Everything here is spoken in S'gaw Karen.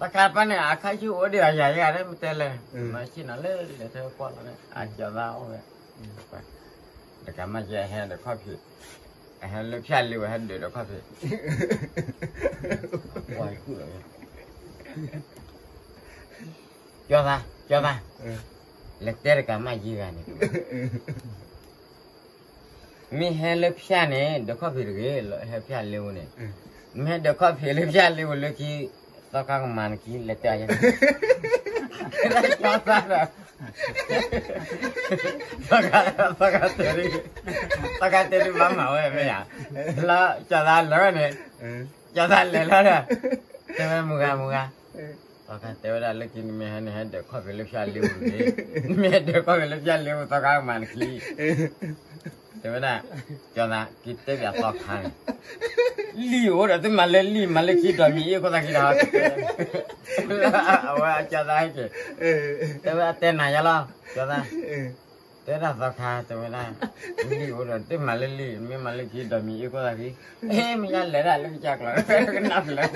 တၢ်ခါပၢ်န့ၣ် အခါဆူအိၣ်ဒံးအယၤယၤလၢမတဲလဲၣ်, မၤဆ့ၣ်နီၤလၢလဲၤထဲကွၢ်လီၤန့ၣ် အကၠီသးအိၣ်ဝဲ, တကးမၢ်ယဲဟဲဒီးခီၣ်ဖံး, အဟဲလၢဖၠၣ်လ့ဝဲဟဲဒုးဒီးခီၣ်ဖံး, ကၠီသး ကၠီသး, လဲၤတဲတကးမၢ်ယဲဂၤန့ၣ် မ့ၢ်ဟဲလၢဖၠၣ်န့ၣ် ဒုးခီၣ်ဖံးတဂ့ၤ, ဟဲဖၠၣ်လ့ဝဲန့ၣ်, မ့ၢ်ဟဲဒုးခီၣ်ဖံးလၢဖၠၣ်လ့ဝဲလၢခံ, သီခါကမၤနခံ လဲၤတဲယဲ, ကၠီသးဒီး, သီခါတဲဒုး, သီခါတဲဒုးဘၣ်မၤဝဲမ့ၢ်ယၤ, လၢကၠီသးလဲၤဝဲန့ၣ်, ကၠီသးလဲၤလီၤဒီး, တဲဝဲမုၢ်ဂၤမုၢ်ဂၤ သီခါတဲဝဲဒၣ်လၢခံ နမ့ၢ်ဟဲန့ၣ် ဟဲဒုးခီၣ်ဖံးလၢဖၠၣ်လ့ဝဲတဂ့ၤ, နမ့ၢ်ဟဲဒုးခီၣ်ဖံးလၢဖၠၣ်လ့ဝဲ သီခါကမၤနခံ, တဲဝဲဒၣ်, ကၠီသး က့ၤတဲပၠးသီခါန့ၣ်, လံၣ်အိၣ်ဒီးသုမၤလၢလံၣ် မၤလၢခံဒီးမံၤအ့ၣ်ခိၣ်သးခံဒီး, အဝဲကၠီသးဟဲက့ၤ, တဲဝဲတဲနၤယါလီၤ ကၠီသး, တဲဒၣ်သီခါ တဲဝဲဒၣ်, လံၣ်အိၣ်ဒီးသုမၤလၢလံၣ် မ့ၢ်မၤလၢခံဒီးမံၤအ့ၣ်ခိၣ်သးခံ, မ့ၢ်ယါလဲၤဒၣ်လၢကစၢ်ကျိး ကနၣ်ဖျါ